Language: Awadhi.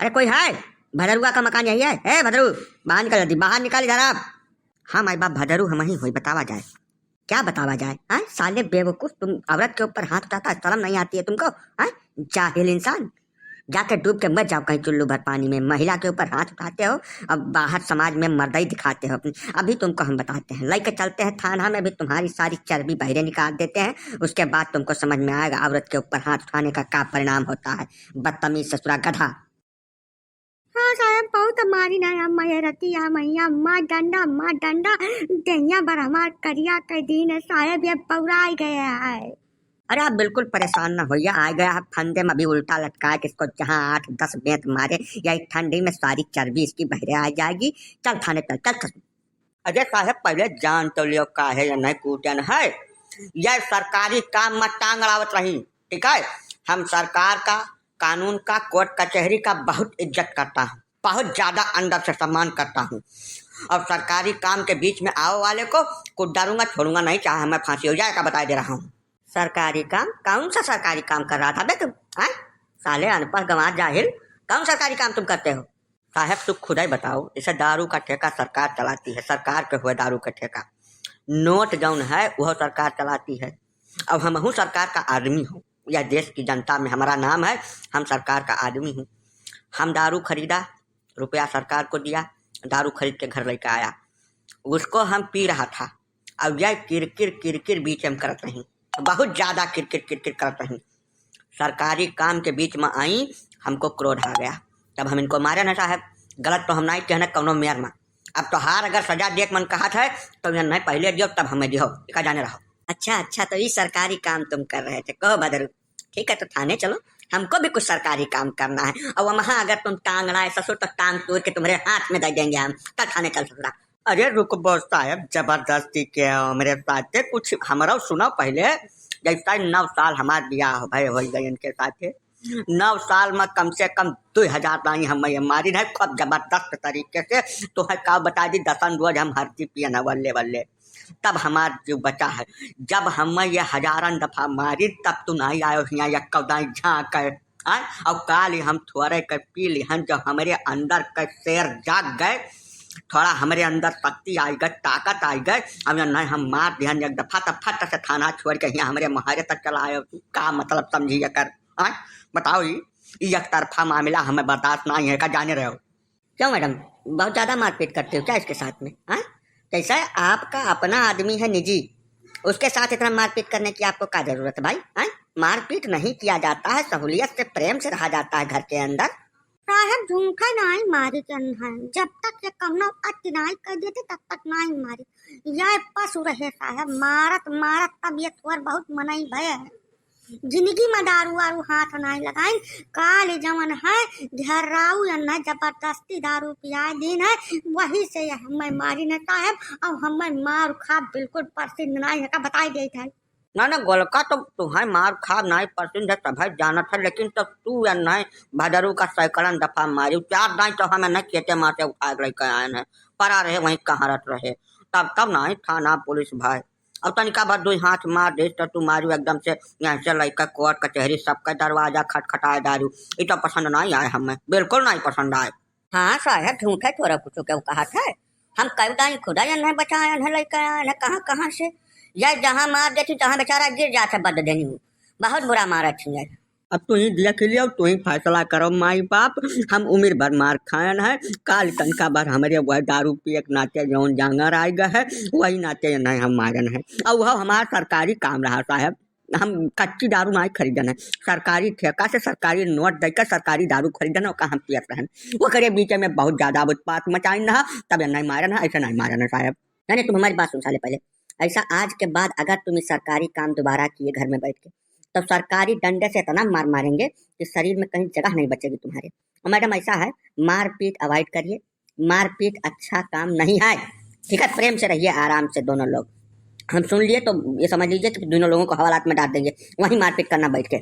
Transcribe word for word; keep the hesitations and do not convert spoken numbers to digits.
अरे कोई है? भदरुआ का मकान यही है? ए भदरू, बाहर निकल जल्दी, बाहर निकल इधर आप। हाँ माई बाप भदरू हम ही होई, बतावा जाए। क्या बतावा जाए? हाँ साले बेवकूफ, तुम औरत के ऊपर हाथ उठाता है, शर्म नहीं आती है तुमको? हाँ जाहिल इंसान, जाके डूब के मर जाओ कहीं चुल्लू भर पानी में। महिला के ऊपर हाथ उठाते हो, अब बाहर समाज में मर्दई दिखाते हो अपनी। अभी तुमको हम बताते हैं, लेके चलते हैं थाना में, भी तुम्हारी सारी चर्बी बहरे निकाल देते हैं, उसके बाद तुमको समझ में आएगा औरत के ऊपर हाथ उठाने का क्या परिणाम होता है। बदतमीज ससुरा गधा। हाँ साहेब, बहुत मारी ना हम मैरतिया मैया, मार डंडा, मार डंडा, दहिया बर हमार करिया के दिन है साहेब, ये बौराई गया है। अरे आप बिल्कुल परेशान ना होइए, आ गया है फंदे में, अभी उल्टा लटकाए के इसको जहाँ आठ दस बेंत मारे, या ठंडी में सारी चर्बी इसकी बहरे आ जाएगी। चल थाने चल, चल, चल। अरे साहेब, पहले जान तो लियो काहे या नहीं कूटन है। यह सरकारी काम में टांग अड़ावत रही, ठीक है? हम सरकार का, कानून का, कोर्ट कचहरी का बहुत इज्जत करता हूँ, बहुत ज्यादा अंदर से सम्मान करता हूँ। और सरकारी काम के बीच में आवे वाले को कुछ डरूंगा, छोड़ूंगा नहीं, चाहे हमें फांसी हो जाए, का बताई दे रहा हूँ। सरकारी काम? कौन सा सरकारी काम कर रहा था बे तू? हैं? साले अनपढ़ गंवार जाहिल, कौन सरकारी काम तुम करते हो? साहेब, तू खुद ही बताओ, इसे दारू का ठेका सरकार चलाती है, सरकार के हुए दारू का ठेका, नोट जौन है वह सरकार चलाती है। अब हमहू सरकार का आदमी हूँ, यह देश की जनता में हमारा नाम है, हम सरकार का आदमी हूँ। हम दारू खरीदा, रुपया सरकार को दिया, दारू खरीद के घर लेके आया, उसको हम पी रहा था। अब यह किरकिर किरकिर बीच में करत रही, बहुत ज्यादा किरकिर किरकिर करत रही। सरकारी काम के बीच में आई, हमको क्रोध आ गया, तब हम इनको मारे ना साहब। गलत तो हम नहीं कहने कौनो मेर में। अब तोहार अगर सजा देख मन कहत है तो यह नहीं पहले दियो, तब हमें दियो, का जाने रहो। अच्छा अच्छा, तो ये सरकारी काम तुम कर रहे थे, कहो बदरू। ठीक है, तो थाने चलो, हमको भी कुछ सरकारी काम करना है। और वहाँ अगर तुम टांग लाए ससुर, तो टांग तोड़ के तुम्हारे हाथ में दे देंगे हम। कल थाने चल ससुरा। अरे रुकबो साहेब, जबरदस्ती के हमरे साथे कुछ हमरो सुनो पहले। जैसा नौ साल हमार बियाह भय हो गए इनके साथे, नौ साल में कम से कम दो हजार दाई हम ये मारी है खूब जबरदस्त तरीके से। तो है का बता दी, दसन रोज हम हरदी पियन है वल्ले वल्ले, तब हमार जीव बचा है। जब हम ये हजारन दफा मारी, तब तू नहीं आयो हियाँ यक्को दाई झाँक है। आय, और काली हम थोड़े के पी लिहन, जब हमरे अंदर के शेर जाग गए, थोड़ा हमरे अंदर शक्ति आई गए, ताकत आई गए, अब यह नहीं हम मार दिहन एक दफा, तब फट से थाना छोड़ के यहाँ हमरे मोहरे तक चला आयो। तू का मतलब समझी एकर? आय, बताओ, ई, ई एक तरफा मामला हमें बर्दाश्त नहीं है, का जाने रहो? क्यों मैडम, बहुत ज्यादा मारपीट करते हो क्या इसके साथ में? हाँ, कैसा है, आपका अपना आदमी है निजी, उसके साथ इतना मारपीट करने की आपको क्या जरूरत है भाई? हाँ, मारपीट नहीं किया जाता है, सहूलियत से, प्रेम से रहा जाता है घर के अंदर। साहेब, झूठे नाई मारी के है, जब तक ये कौनो अति नाई कर देते, तब तक नाई मारी। यह पशु रहे साहेब, मारत मारत तब ये थोर बहुत मनई भय है। जिंदगी में दारू वारू हाथ नाई लगाइन। काल जवन है, घेराऊ यन है, जबरदस्ती दारू पियाए दिन है, वही से ये हमें मारी न साहेब, और हमें मार खा बिल्कुल पसंद नाई है, का बताई देत है। ना, ना, गोलका तो तुम्हें मार खा नाई पसंद है, सब है जानत है, लेकिन तब तू यन है, भदरू का सैकड़न दफा मारी, चार दाई तो हमें न खेते माँ से उठा के लेके आए हैं, पड़ा रहे वहीं कहारत रहे, तब, तब नाई थाना पुलिस भाई। अब तनिका भर दुई हाथ मार देस त तू मारू एकदम से, यहाँ से लइका कोर्ट कचहरी सबका दरवाजा खटखटाए दारू। ई तो पसंद नाई आए हमें, बिल्कुल नाई पसंद आए। हाँ साहेब, झूठे थोड़ा कुछ केहू कहत है। हम कई दाई खुदा यन है बचायन है, लइका आयन है कहाँ कहाँ से, या जहाँ मार देती तहाँ बेचारा गिर जात है बद देनी। बहुत बुरा मारत थी। अब तू ही देख लियो, तू ही फैसला करो माई बाप। हम उम्र भर मार खायन है, काल तनका भर हमरे वह दारू पिए के नाते जौन जांगर आए गए है, वही नाते नहीं हम मारन है। और वह हमार सरकारी काम रहा साहेब, हम कच्ची दारू नहीं खरीदन है, सरकारी ठेका से सरकारी नोट देकर सरकारी दारू खरीदन, ओका हम पियत रहन। वो करे बीच में बहुत ज्यादा उत्पात मचाइन रहा, तब नहीं मारन है, ऐसे नहीं मारन है साहेब। नहीं, नहीं, तुम हमारी बात सुन साले पहले। ऐसा आज के बाद अगर तुम ये सरकारी काम दोबारा किए घर में बैठ के, तो सरकारी डंडे से इतना मार मारेंगे कि शरीर में कहीं जगह नहीं बचेगी तुम्हारे। और मैडम, ऐसा है, मारपीट अवॉइड करिए, मारपीट अच्छा काम नहीं है, ठीक है? प्रेम से रहिए, आराम से दोनों लोग। हम सुन लिए तो ये समझ लीजिए कि दोनों लोगों को हवालात में डाल देंगे, वहीं मारपीट करना बैठ के।